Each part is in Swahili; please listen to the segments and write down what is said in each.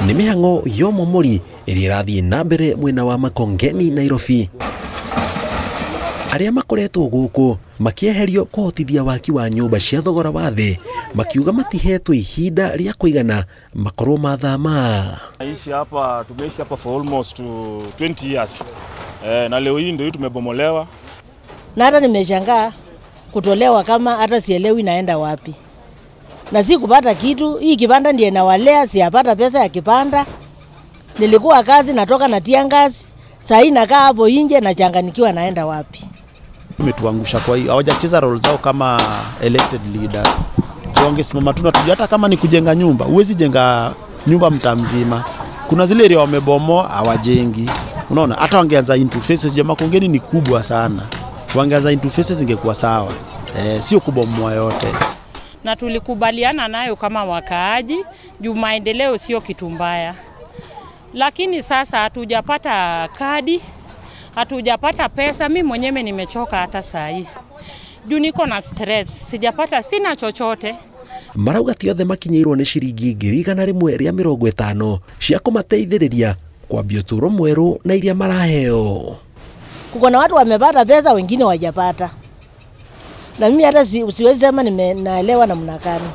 Nĩ mĩhang'o ya ũmomori ĩrĩa ĩrathiĩ na mbere mwena wa Makongeni, Nairobi. Arĩa makoretwo gũkũ makĩeherio kũhotithia waki wa nyũmba cia thogora wa thĩ makiuga matihetwo ihinda rĩa kũigana makorwo mathama. Naishi hapa, tumeishi hapa for almost 20 years. Na leo hii ndio hii tumebomolewa. Na hata nimeshangaa kutolewa kama hata sielewi naenda wapi. Na si kupata kitu, hii kibanda ndiye nawalea, siyapata pesa ya kibanda. Nilikuwa kazi natoka natia ngazi, saa hii nakaa hapo nje nachanganikiwa naenda wapi. Umetuangusha kwa hiyo hawajacheza role zao kama elected leaders. Wangesimama tu na tujue hata kama ni kujenga nyumba, huwezi jenga nyumba mtaa mzima. Kuna zile area wamebomoa hawajengi. Unaona, hata wangeanza into phases, jamaa Makongeni ni kubwa sana. Wangeanza into phases ingekuwa sawa. Sio kubomoa yote. Na tulikubaliana nayo kama wakaaji, juu maendeleo sio kitu mbaya. Lakini sasa hatujapata kadi, hatujapata pesa. Mimi mwenyewe nimechoka hata saa hii. Juu niko na stress, sijapata, sina chochote. Marauga ti othe makinyĩirwo nĩ ciringi 150,000 cia kũmateithĩrĩria kwambia ũtũũro mwerũ na iria maraheo. Kuko na watu wamepata pesa, wengine hawajapata. Na mimi hata siwezi sema naelewa namna gani.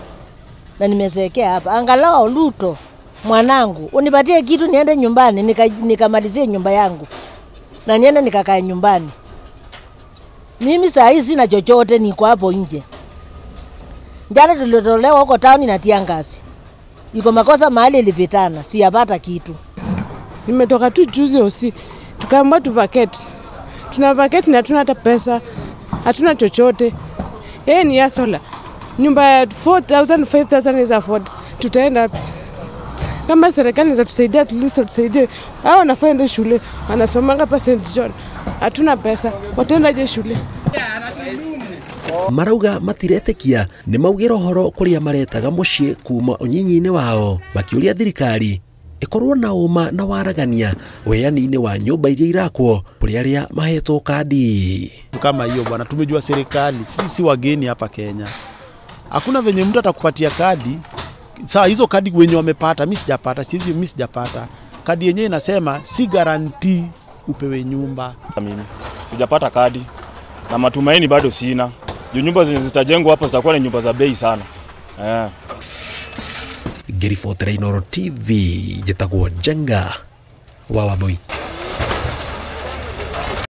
Na nimezeekea hapa. Angalau Ruto mwanangu, unipatie kitu niende nyumbani nikamalizie nyumba yangu. Na niende nikakae nyumbani. Mimi saa hii sina chochote, niko hapo nje. Jana tulitolewa huko town na tia ngazi. Iko makosa mahali ilipitana, siyapata kitu. Nimetoka tu juzi usi, tukaambiwa tu vacate. Tuna vacate na hatuna hata pesa, hatuna chochote. Yeye ni yasola. Nyumba ya 4,000, 5,000 is afford. Tutaenda wapi? Kama serikali inaweza tusaidia, at least tusaidie. Hao wanafaa ende shule, wanasomanga hapa St John. Hatuna pesa, wataendaje shule? Marauga matiretekia nĩ maugĩra ũhoro kũrĩa maretaga mũciĩ kuma ũnyinyi-inĩ wao, makĩũria thirikari ĩkorwo na ũma na waragania ũheani-inĩ wa nyũmba iria irakwo kũrĩ arĩa mahetwo kadi. Kama hiyo bwana, tumejua serikali sisi si wageni hapa Kenya. Hakuna venye mtu atakupatia kadi. Saa hizo kadi wenye wamepata, mimi sijapata, sizi mimi sijapata. Kadi yenyewe inasema si guarantee upewe nyumba. Mimi sijapata kadi na matumaini bado sina. Nyumba zenye zitajengwa hapa zitakuwa ni nyumba za bei sana. Ngĩribotera Inooro TV, njĩtagwo Njenga wa Wambui.